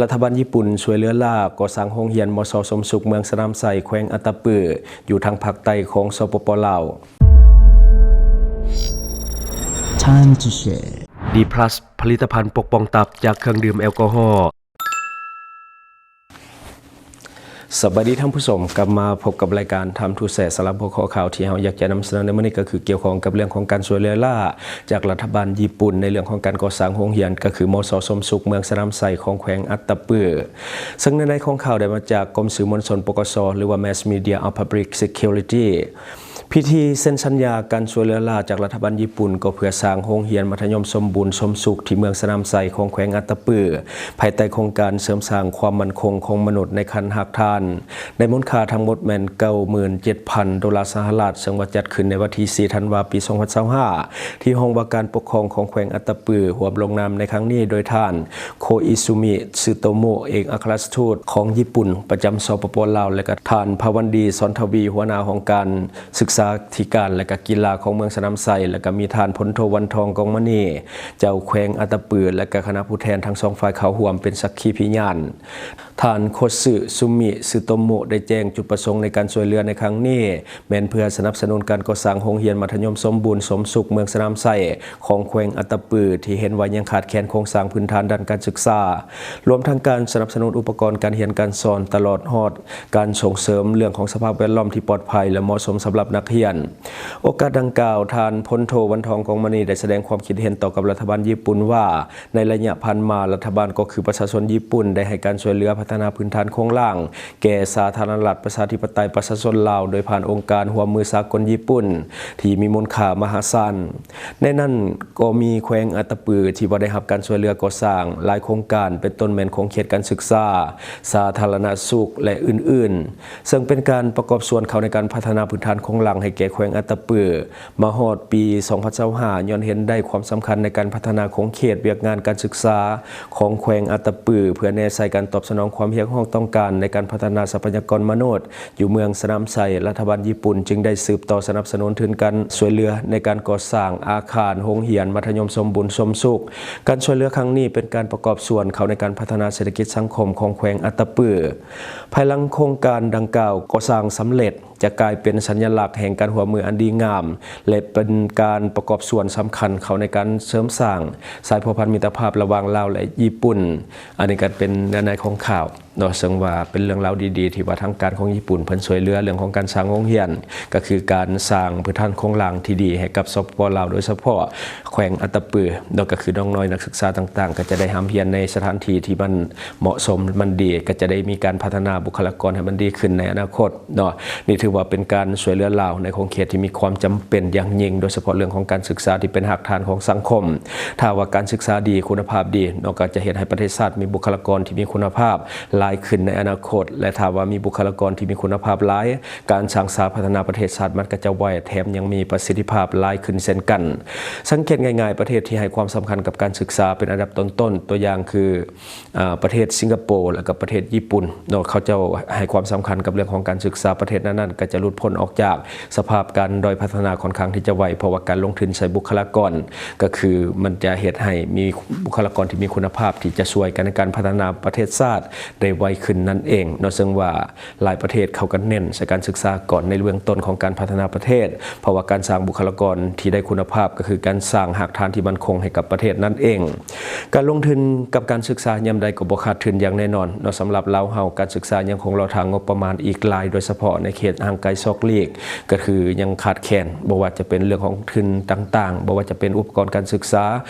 ລັດຖະບານຍີ່ປຸ່ນຊ່ວຍເຫຼືອລ້າກໍ່ສ້າງໂຮງຮຽນ ມສ ສົມສຸກ ເມືອງສະໜາມໄຊ ແຂວງອັດຕະປື ຢູ່ທາງພາກໃຕ້ຂອງ ສປປ ລາວ. Time to share. ດີພລັສ ຜະລິດຕະພັນປົກປ້ອງຕັບຈາກເຄື່ອງດື່ມແອລກໍຮໍ. ສະບາຍດີທ່ານຜູ້ຊົມ, ກັບມາພົບກັບລາຍການ Time to Share. ສຳລັບຫົວຂໍ້ຂ່າວທີ່ເຮົາຢາກຈະນຳສະເໜີໃນມື້ນີ້ ກໍຄືກ່ຽວຂ້ອງກັບເລື່ອງຂອງການຊ່ວຍເຫຼືອລ້າຈາກລັດຖະບານຍີ່ປຸ່ນ ໃນເລື່ອງຂອງການກໍ່ສ້າງໂຮງຮຽນ ກໍຄື ມສ ສົມສຸກ ເມືອງສະໜາມໄຊ ຂອງແຂວງອັດຕະປື. ເຊິ່ງເນື້ອໃນຂອງຂ່າວໄດ້ມາຈາກກົມສື່ມວນຊົນ ປກສ ຫຼືວ່າ Mass Media of Public Security. ພິທີເຊັນສັນຍາການຊ່ວຍເຫຼືອລ້າຈາກລັດຖະບານຍີ່ປຸ່ນ ກໍເພື່ອສ້າງໂຮງຮຽນມັດທະຍົມສົມບູນສົມສຸກ ທີ່ເມືອງສະໜາມໄຊ ຂອງແຂວງອັດຕະປື ພາຍໃຕ້ໂຄງການເສີມສ້າງຄວາມໝັ້ນຄົງຂອງມະນຸດໃນຂັ້ນຮາກຖານ ໃນມູນຄ່າທັງໝົດແມ່ນ ເກົ້າໝື່ນເຈັດພັນ ໂດລາສະຫະລັດ, ເຊິ່ງວ່າຈັດຂຶ້ນໃນວັນທີສີ່ ທັນວາ ປີສອງພັນຊາວຫ້າ ທີ່ຫ້ອງວ່າການປົກຄອງຂອງແຂວງອັດຕະປື ຮ່ວມລົງນາມໃນຄັ້ງນີ້ໂດຍທ່ານ ໂຄອິຊຸມິ ຊືໂຕໂມະ ເອກອັກຄະລັດຖະທູດຂອງຍີ່ປຸ່ນປະຈຳ ສປປ ລາວ ແລະ ກະທ່ານ ພາວັນດີ ສອນທະວີ ຫົວໜ້າຫ້ອງການ ສຶກສາທິການ ແລະ ກະກິລາຂອງເມືອງສະໜາມໄຊ ແລະ ກະມີທ່ານ ພົນໂທ ວັນທອງ ກອງມະນີ ເຈົ້າແຂວງອັດຕະປື ແລະ ກະຄະນະຜູ້ແທນທັງສອງຝ່າຍເຂົ້າຮ່ວມເປັນສັກຂີພິຍານ. ທ່ານ ໂຄຊຶ ຊຸມິ ຊືໂຕໂມະ ໄດ້ແຈ້ງຈຸດປະສົງໃນການຊ່ວຍເຫຼືອໃນຄັ້ງນີ້ ແມ່ນເພື່ອສະໜັບສະໜູນການກໍ່ສ້າງໂຮງຮຽນມັດທະຍົມສົມບູນສົມສຸກ ເມືອງສະໜາມໄຊ ຂອງແຂວງອັດຕະປື ທີ່ເຫັນວ່າຍັງຂາດແຄນໂຄງສ້າງພື້ນຖານດ້ານການສຶກສາ ລວມທັງການສະໜັບສະໜູນອຸປະກອນການຮຽນການສອນ ຕະຫຼອດຮອດ ການສົ່ງເສີມເລື່ອງຂອງສະພາບແວດລ້ອມທີ່ປອດໄພ ແລະ ເໝາະສົມສຳລັບນັກຮຽນ. ໂອກາດດັ່ງກ່າວ, ທ່ານ ພົນໂທ ວັນທອງ ກອງມະນີ ໄດ້ສະແດງຄວາມຄິດເຫັນຕໍ່ກັບລັດຖະບານຍີ່ປຸ່ນວ່າ ໃນໄລຍະຜ່ານມາ, ລັດຖະບານກໍຄືປະຊາຊົນຍີ່ປຸ່ນ ໄດ້ໃຫ້ການຊ່ວຍເຫຼືອພັດທະນາພື້ນຖານໂຄງລ່າງແກ່ສາທາລະນະລັດ ປະຊາທິປະໄຕ ປະຊາຊົນລາວ ໂດຍຜ່ານອົງການຮ່ວມມືສາກົນຍີ່ປຸ່ນ ທີ່ມີມູນຄ່າມະຫາສານ. ໃນນັ້ນກໍມີແຂວງອັດຕະປື ທີ່ວ່າໄດ້ຮັບການຊ່ວຍເຫຼືອກໍ່ສ້າງຫຼາຍໂຄງການ ເປັນຕົ້ນແມ່ນຂົງເຂດການສຶກສາ, ສາທາລະນະສຸກ ແລະ ອື່ນໆ ເຊິ່ງເປັນການປະກອບສ່ວນເຂົ້າໃນການພັດທະນາພື້ນຖານໂຄງລ່າງໃຫ້ແກ່ແຂວງອັດຕະປື. ມາຮອດປີສອງພັນຊາວຫ້າ ຍ້ອນເຫັນໄດ້ຄວາມສຳຄັນໃນການພັດທະນາຂົງເຂດວຽກງານການສຶກສາຂອງແຂວງອັດຕະປື ເພື່ອແນໃສ່ການຕອບສະໜອງຄວາມຮຽກຮ້ອງຕ້ອງການໃນການພັດທະນາຊັບພະຍາກອນມະນຸດ ຢູ່ເມືອງສະໜາມໄຊ, ລັດຖະບານຍີ່ປຸ່ນຈຶ່ງໄດ້ສືບຕໍ່ສະໜັບສະໜູນທຶນການຊ່ວຍເຫຼືອໃນການກໍ່ສ້າງອາຄານໂຮງຮຽນມັດທະຍົມສົມບູນສົມສຸກ. ການຊ່ວຍເຫຼືອຄັ້ງນີ້ເປັນການປະກອບສ່ວນເຂົ້າໃນການພັດທະນາເສດຖະກິດສັງຄົມຂອງແຂວງອັດຕະປື. ພາຍຫຼັງໂຄງການດັ່ງກ່າວກໍ່ສ້າງສຳເລັດ, ຈະກາຍເປັນສັນຍະລັກແຫ່ງການຮ່ວມມືອັນດີງາມ ແລະ ເປັນການປະກອບສ່ວນສຳຄັນເຂົ້າໃນການເສີມສ້າງສາຍພົວພັນມິດຕະພາບລະຫວ່າງລາວ ແລະ ຍີ່ປຸ່ນ. ອັນນີ້ກໍເປັນເນື້ອໃນຂອງຂ່າວ ເນາະ ເຊິ່ງວ່າເປັນເລື່ອງລາວດີໆ ທີ່ວ່າທາງການຂອງຍີ່ປຸ່ນເພິ່ນຊ່ວຍເຫຼືອເລື່ອງຂອງການສ້າງໂຮງຮຽນ ກໍຄືການສ້າງພື້ນຖານໂຄງລ່າງທີ່ດີໃຫ້ກັບ ສປປ ລາວ ໂດຍສະເພາະແຂວງອັດຕະປື ເນາະ ກໍຄືນ້ອງນ້ອຍນັກສຶກສາຕ່າງໆ ກໍຈະໄດ້ຮ່ຳຮຽນໃນສະຖານທີ່ທີ່ມັນເໝາະສົມ ມັນດີ ກໍຈະໄດ້ມີການພັດທະນາບຸກຄະລາກອນໃຫ້ມັນດີຂຶ້ນໃນອະນາຄົດ ເນາະ. ນີ້ຖືວ່າເປັນການຊ່ວຍເຫຼືອລາວໃນຂົງເຂດທີ່ມີຄວາມຈຳເປັນຢ່າງຍິ່ງ ໂດຍສະເພາະເລື່ອງຂອງການສຶກສາທີ່ເປັນຮາກຖານຂອງສັງຄົມ. ຖ້າວ່າການສຶກສາດີ, ຄຸນນະພາບດີເນາະ, ກໍຈະເຮັດໃຫ້ປະເທດຊາດມີບຸກຄະລາກອນທີ່ມີຄຸນນະພາບຫຼາຍຂຶ້ນໃນອະນາຄົດ ແລະ ຖ້າວ່າມີບຸກຄະລາກອນທີ່ມີຄຸນນະພາບຫຼາຍ, ການສ້າງສາພັດທະນາປະເທດຊາດມັນກໍຈະໄວ, ແຖມຍັງມີປະສິດທິພາບຫຼາຍຂຶ້ນເຊັ່ນກັນ. ສັງເກດງ່າຍໆ, ປະເທດທີ່ໃຫ້ຄວາມສຳຄັນກັບການສຶກສາເປັນອັນດັບຕົ້ນໆ, ຕົວຢ່າງຄື ອາ ປະເທດສິງກະໂປ ແລະ ກໍປະເທດຍີ່ປຸ່ນເນາະ, ເຂົາເຈົ້າໃຫ້ຄວາມສຳຄັນກັບເລື່ອງຂອງການສຶກສາ. ປະເທດນັ້ນໆ ກໍຈະຫຼຸດພົ້ນອອກຈາກສະພາບການດ້ອຍພັດທະນາຂ້ອນຂ້າງທີ່ຈະໄວ, ເພາະວ່າການລົງທຶນໃສ່ບຸກຄະລາກອນ ກໍຄືມັນຈະເຮັດໃຫ້ມີບຸກຄະລາກອນທີ່ມີຄຸນນະພາບທີ່ຈະຊ່ວຍກັນໃນການພັດທະນາປະເທດຊາດໄດ້ໄວຂຶ້ນນັ້ນເອງເນາະ. ເຊິ່ງວ່າ ຫຼາຍປະເທດເຂົາກໍເນັ້ນໃສ່ການສຶກສາກ່ອນໃນເບື້ອງຕົ້ນຂອງການພັດທະນາປະເທດ, ເພາະວ່າການສ້າງບຸກຄະລາກອນທີ່ໄດ້ຄຸນນະພາບ ກໍຄືການສ້າງຮາກຖານທີ່ໝັ້ນຄົງໃຫ້ກັບປະເທດນັ້ນເອງ. ການລົງທຶນກັບການສຶກສາຍາມໃດກໍບໍ່ຂາດທຶນຢ່າງແນ່ນອນເນາະ. ສຳລັບລາວເຮົາ, ການສຶກສາຍັງຄົງລໍຖ້າງົບປະມານອີກຫຼາຍ, ໂດຍສະເພາະໃນເຂດຫ່າງໄກຊອກຫຼີກ, ກໍຄືຍັງຂາດແຄນ, ບໍ່ວ່າຈະເປັນເລື່ອງຂອງທຶນຕ່າງໆ, ບໍ່ວ່າຈະເປັນອຸປະກອນການສຶກສາ,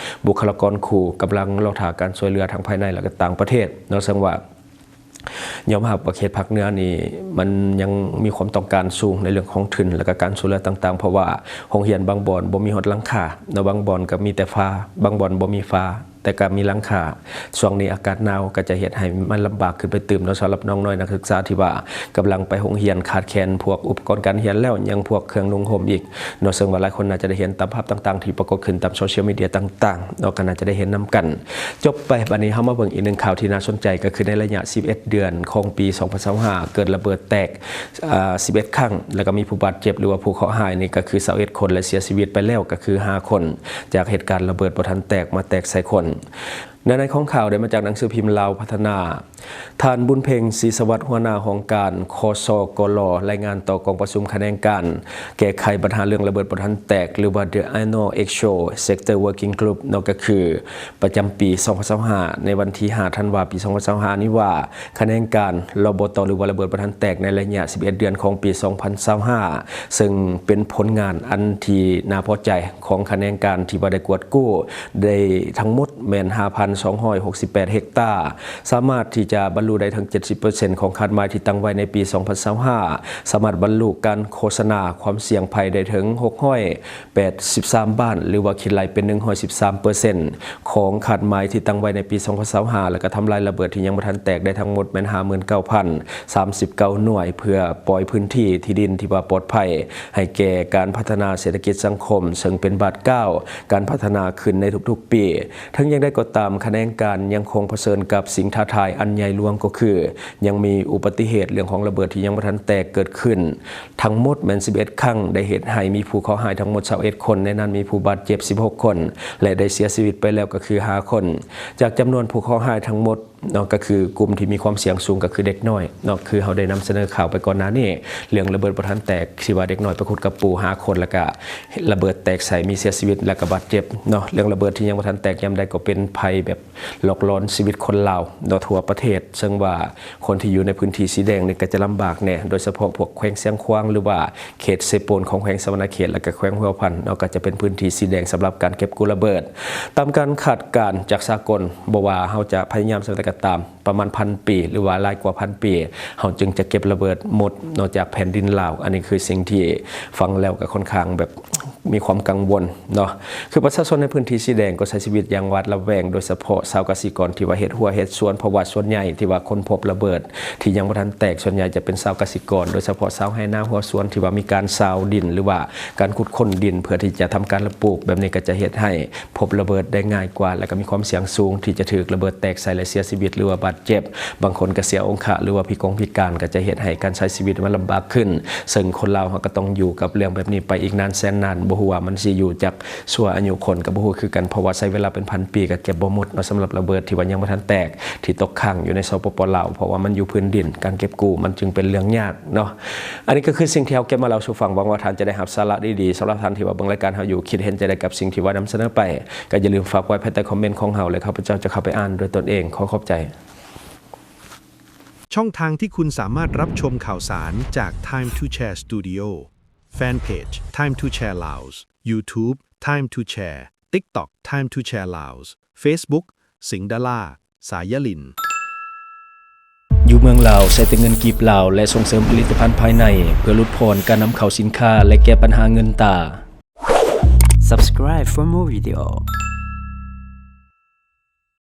ບຸກຄະລາກອນຄູ, ກຳລັງລໍຖ້າການຊ່ວຍເຫຼືອທັງພາຍໃນ ແລະ ກໍຕ່າງປະເທດເນາະ. ເຊິ່ງວ່າ ຍອມຮັບວ່າເຂດພາກເໜືອນີ້ ມັນຍັງມີຄວາມຕ້ອງການສູງໃນເລື່ອງຂອງທຶນ ແລະ ກະການຊ່ວຍເຫຼືອຕ່າງໆ, ເພາະວ່າໂຮງຮຽນບາງບ່ອນບໍ່ມີຮອດຫຼັງຄາເນາະ, ບາງບ່ອນກໍມີແຕ່ຝາ, ບາງບ່ອນບໍ່ມີຝາ ແຕ່ກໍມີຫຼັງຄາ. ຊ່ວງນີ້ອາກາດໜາວກໍຈະເຮັດໃຫ້ມັນລຳບາກຂຶ້ນໄປຕື່ມເນາະ, ສຳລັບນ້ອງນ້ອຍນັກສຶກສາທີ່ວ່າກຳລັງໄປໂຮງຮຽນ, ຂາດແຄນພວກອຸປະກອນການຮຽນແລ້ວ ຍັງພວກເຄື່ອງນຸ່ງຫົ່ມອີກ ເນາະ, ເຊິ່ງວ່າຫຼາຍຄົນໜ້າຈະໄດ້ເຫັນຕາມພາບຕ່າງໆທີ່ປາກົດຂຶ້ນຕາມໂຊຊຽວມີເດຍຕ່າງໆເນາະ, ກໍໜ້າຈະໄດ້ເຫັນນຳກັນ. ຈົບໄປ, ບັດນີ້ເຮົາມາເບິ່ງອີກໜຶ່ງຂ່າວທີ່ໜ້າສົນໃຈ, ກໍຄືໃນໄລຍະສິບເອັດເດືອນຂອງປີສອງພັນຊາວຫ້າ ເກີດລະເບີດແຕກ ອາ ສິບເອັດຄັ້ງ ແລ້ວກໍມີຜູ້ບາດເຈັບ ຫຼືວ່າຜູ້ເຄາະຮ້າຍນີ້ກໍຄືຊາວເອັດຄົນ ແລະ ເສຍຊີວິດໄປແລ້ວກໍຄືຫ້າຄົນ ຈາກເຫດການລະເບີດບໍ່ທັນແຕກມາແຕກໃສ່ຄົນ. ເນື້ອໃນຂອງຂ່າວໄດ້ມາຈາກໜັງສືພິມລາວພັດທະນາ. ທ່ານ ບຸນເພັງ ສີສະຫວັດ ຫົວໜ້າຫ້ອງການ ຄສກລ ລາຍງານຕໍ່ກອງປະຊຸມຂະແໜງການແກ້ໄຂບັນຫາເລື່ອງລະເບີດບໍ່ທັນແຕກ ຫຼືວ່າ The Annual Exhaust Sector Working Group ເນາະ ກໍຄືປະຈຳປີສອງພັນຊາວຫ້າ ໃນວັນທີຫ້າ ທັນວາ ປີສອງພັນຊາວຫ້ານີ້ວ່າ ຂະແໜງການ ລບຕ ຫຼືວ່າລະເບີດບໍ່ທັນແຕກໃນໄລຍະສິບເອັດເດືອນຂອງປີສອງພັນຊາວຫ້າ ເຊິ່ງເປັນຜົນງານອັນທີ່ໜ້າພໍໃຈຂອງຂະແໜງການທີ່ວ່າໄດ້ກວດກູ້ ໄດ້ທັງໝົດແມ່ນຫ້າພັນສອງຮ້ອຍຫົກສິບແປດເຮັກຕາ, ສາມາດທີ່ຈະບັນລຸໄດ້ເຖິງເຈັດສິບເປີເຊັນຂອງຄາດໝາຍທີ່ຕັ້ງໄວ້ໃນປີສອງພັນຊາວຫ້າ, ສາມາດບັນລຸການໂຄສະນາຄວາມສ່ຽງໄພໄດ້ເຖິງຫົກຮ້ອຍ ແປດສິບສາມບ້ານ ຫຼືວ່າຄິດໄລ່ເປັນໜຶ່ງຮ້ອຍສິບສາມເປີເຊັນຂອງຄາດໝາຍທີ່ຕັ້ງໄວ້ໃນປີສອງພັນຊາວຫ້າ ແລ້ວກໍທຳລາຍລະເບີດທີ່ຍັງບໍ່ທັນແຕກໄດ້ທັງໝົດແມ່ນຫ້າໝື່ນເກົ້າພັນສາມສິບເກົ້າໜ່ວຍ ເພື່ອປ່ອຍພື້ນທີ່ທີ່ດິນທີ່ວ່າປອດໄພໃຫ້ແກ່ການພັດທະນາເສດຖະກິດສັງຄົມ ເຊິ່ງເປັນບາດກ້າວການພັດທະນາຂຶ້ນໃນທຸກໆປີ. ເຖິງຢ່າງໃດກໍຕາມ, ຂະແໜງການຍັງຄົງປະເຊີນກັບສິ່ງທ້າທາຍອັນໃຫຍ່ຫຼວງ ກໍຄືຍັງມີອຸບັດຕິເຫດເລື່ອງຂອງລະເບີດທີ່ຍັງບໍ່ທັນແຕກເກີດຂຶ້ນ ທັງໝົດແມ່ນສິບເອັດຄັ້ງ, ໄດ້ເຮັດໃຫ້ມີຜູ້ເຄາະຮ້າຍທັງໝົດຊາວເອັດຄົນ, ໃນນັ້ນມີຜູ້ບາດເຈັບສິບຫົກຄົນ ແລະ ໄດ້ເສຍຊີວິດໄປແລ້ວກໍຄືຫ້າຄົນ. ຈາກຈຳນວນຜູ້ເຄາະຮ້າຍທັງໝົດເນາະ, ກໍຄືກຸ່ມທີ່ມີຄວາມສ່ຽງສູງກໍຄືເດັກນ້ອຍເນາະ, ຄືເຮົາໄດ້ນຳສະເໜີຂ່າວໄປກ່ອນໜ້ານີ້ ເລື່ອງລະເບີດບໍ່ທັນແຕກ ທີ່ວ່າເດັກນ້ອຍໄປຂຸດກະປູຫ້າຄົນ ແລ້ວກະລະເບີດແຕກໃສ່ ມີເສຍຊີວິດ ແລ້ວກະບາດເຈັບເນາະ. ເລື່ອງລະເບີດທີ່ຍັງບໍ່ທັນແຕກຍາມໃດກໍເປັນໄພແບບ ລັອກລອນຊີວິດຄົນລາວເນາະ ທົ່ວປະເທດ, ເຊິ່ງວ່າຄົນທີ່ຢູ່ໃນພື້ນທີ່ສີແດງນີ້ກໍຈະລຳບາກແດ່, ໂດຍສະເພາະພວກແຂວງຊຽງຂວາງ ຫຼືວ່າເຂດເຊໂປນຂອງແຂວງສະຫວັນນະເຂດ ແລະ ກໍແຂວງຫົວພັນເນາະ, ກໍຈະເປັນພື້ນທີ່ສີແດງສຳລັບການເກັບກູ້ລະເບີດ. ຕາມການຄາດການຈາກສາກົນ, ບໍ່ວ່າເຮົາຈະພະຍາຍາມສ່ຳໃດກໍຕາມ, ປະມານພັນປີ ຫຼືວ່າຫຼາຍກວ່າພັນປີ, ເຮົາຈຶ່ງຈະເກັບລະເບີດໝົດເນາະ ຈາກແຜ່ນດິນລາວ. ອັນນີ້ຄືສິ່ງທີ່ຟັງແລ້ວກໍຄ່ອນຂ້າງແບບ ມີຄວາມກັງວົນເນາະ. ຄືປະຊາຊົນໃນພື້ນທີ່ສີແດງກໍໃຊ້ຊີວິດຢ່າງຫວາດລະແວງ, ໂດຍສະເພາະຊາວກະສິກອນທີ່ວ່າເຮັດຮົ້ວເຮັດສວນ, ເພາະວ່າສ່ວນໃຫຍ່ທີ່ວ່າຄົ້ນພົບລະເບີດທີ່ຍັງບໍ່ທັນແຕກ ສ່ວນໃຫຍ່ຈະເປັນຊາວກະສິກອນ, ໂດຍສະເພາະຊາວໄຮ່ນາຮົ້ວສວນທີ່ວ່າມີການຊາວດິນ ຫຼືວ່າການຂຸດຄົ້ນດິນເພື່ອທີ່ຈະທຳການລະປູກ. ແບບນີ້ກໍຈະເຮັດໃຫ້ ພົບລະເບີດໄດ້ງ່າຍກວ່າ ແລະ ກໍມີຄວາມສ່ຽງສູງທີ່ຈະຖືກລະເບີດແຕກໃສ່ ແລະ ເສຍຊີວິດ ຫຼືວ່າບາດເຈັບ. ບາງຄົນກໍເສຍອົງຄະ ຫຼືວ່າພິກົງພິການ ກໍຈະເຮັດໃຫ້ການໃຊ້ຊີວິດມັນລຳບາກຂຶ້ນ. ເຊິ່ງຄົນລາວເຮົາກໍຕ້ອງຢູ່ກັບເລື່ອງແບບນີ້ໄປອີກນານແສນນານ, ບໍ່ຮູ້ວ່າມັນຊິຢູ່ຈັກຊົ່ວອາຍຸຄົນກໍບໍ່ຮູ້ຄືກັນ, ເພາະວ່າໃຊ້ເວລາເປັນພັນປີກໍເກັບບໍ່ໝົດເນາະ ສຳລັບລະເບີດທີ່ວ່າຍັງບໍ່ທັນແຕກ ທີ່ຕົກຄ້າງຢູ່ໃນ ສປປ ລາວ, ເພາະວ່າມັນຢູ່ພື້ນດິນ, ການເກັບກູ້ມັນຈຶ່ງເປັນເລື່ອງຍາກເນາະ. ອັນນີ້ກໍຄືສິ່ງທີ່ເຮົາເກັບມາເລົ່າສູ່ຟັງ, ຫວັງວ່າທ່ານຈະໄດ້ຮັບສາລະດີໆ. ສຳລັບທ່ານທີ່ວ່າເບິ່ງລາຍການເຮົາຢູ່, ຄິດເຫັນຈັ່ງໃດກັບສິ່ງທີ່ວ່ານຳສະເໜີໄປ? ກໍຢ່າລືມຝາກໄວ້ພາຍໃຕ້ຄອມເມັນຂອງເຮົາ ແລະ ຂ້າພະເຈົ້າຈະເຂົ້າໄປອ່ານດ້ວຍຕົນເອງ. ຂໍຂອບໃຈ. ຊ່ອງທາງທີ່คุณสามารถรับชมข่าวสารจาก Time to Share Studio Fanpage Time to Share Laos YouTube Time to Share TikTok Time to Share Laos Facebook สิงห์ดารา สายลิน ຢູ່ເມືອງລາວໃຊ້ແຕ່ເງິນກີບລາວ ແລະ ສົ່ງເສີມຜະລິດຕະພັນພາຍໃນ ເພື່ອຫຼຸດຜ່ອນການນຳເຂົ້າສິນຄ້າ ແລະ ແກ້ບັນຫາເງິນຕາ. Subscribe for more video.